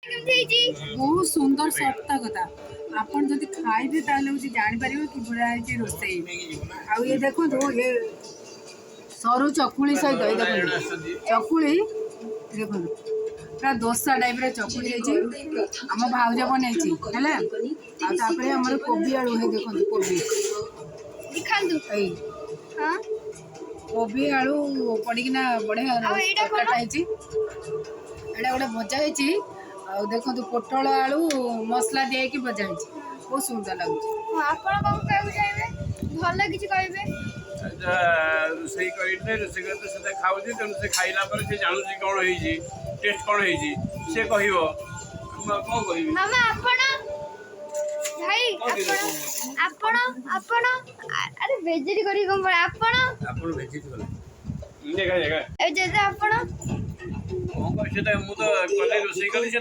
କେମିତି ହେଇଛି? ବହୁତ ସୁନ୍ଦର, ସତ କଥା। ଆପଣ ଯଦି ଖାଇବେ, ତାହେଲେ ହଉଛି ଜାଣିପାରିବେ କିଭଳିଆ ହେଇଛି ରୋଷେଇ। ଆଉ ଇଏ ଦେଖନ୍ତୁ, ଇଏ ସରୁ ଚକୁଳି ସହିତ, ଏ ଦେଖନ୍ତୁ ଚକୁଳି, ଦେଖନ୍ତୁ, ପୁରା ଦୋସା ଟାଇପ୍ର ଚକୁଳି ହେଇଛି। ଆମ ଭାଉଜ ବନେଇଛି ହେଲା। ଆଉ ତାପରେ ଆମର କୋବି ଆଳୁ, ହେଇ ଦେଖନ୍ତୁ କୋବି। ଦେଖାନ୍ତୁ। ଏଇ କୋବି ଆଳୁ ପଡ଼ିକିନା ବଢ଼ିଆ ଆଉ ଏଇଟା କଣ? ତରକାରୀଟା ହେଇଛି। ଏଇଟା ଗୋଟେ ଭଜା ହେଇଛି। ଆଉ ଦେଖନ୍ତୁ, ପୋଟଳ ଆଳୁ ମସଲା ଦିଆହେଇକି ଭଜା ହେଇଛି। ବହୁତ ସୁନ୍ଦର ଲାଗୁଛି। ହଁ, ଆପଣ କଣ କହିବାକୁ ଚାହିଁବେ? ଭଲ କିଛି କହିବେ। ଆଚ୍ଛା, ରୋଷେଇ କରିଥିଲେ, ରୋଷେଇ କରି ସେଟା ଖାଉଛି। ତେଣୁ ସେ ଖାଇଲା ପରେ ସେ ଜାଣୁଛି କ'ଣ ହେଇଛି, ଟେଷ୍ଟ କ'ଣ ହେଇଛି, ସେ କହିବ। ମୁଁ ଆଉ କ'ଣ କହିବି? ମାମା, ଆପଣ, ଭାଇ, ଆପଣ, ଆପଣ, ଆପଣ, ଆରେ ବେଜେରୀ କରିକି କଣ ପଡେ ଆପଣ? ଆପଣ ଭେଜିଟ୍ କଲେ ଦେଖା ଦେଖା। ଏ ଜେଜେ, ଆପଣ? କ'ଣ କହିବି ସେଟା? ମୁଁ ତ କଲି, ରୋଷେଇ କଲି ସେ।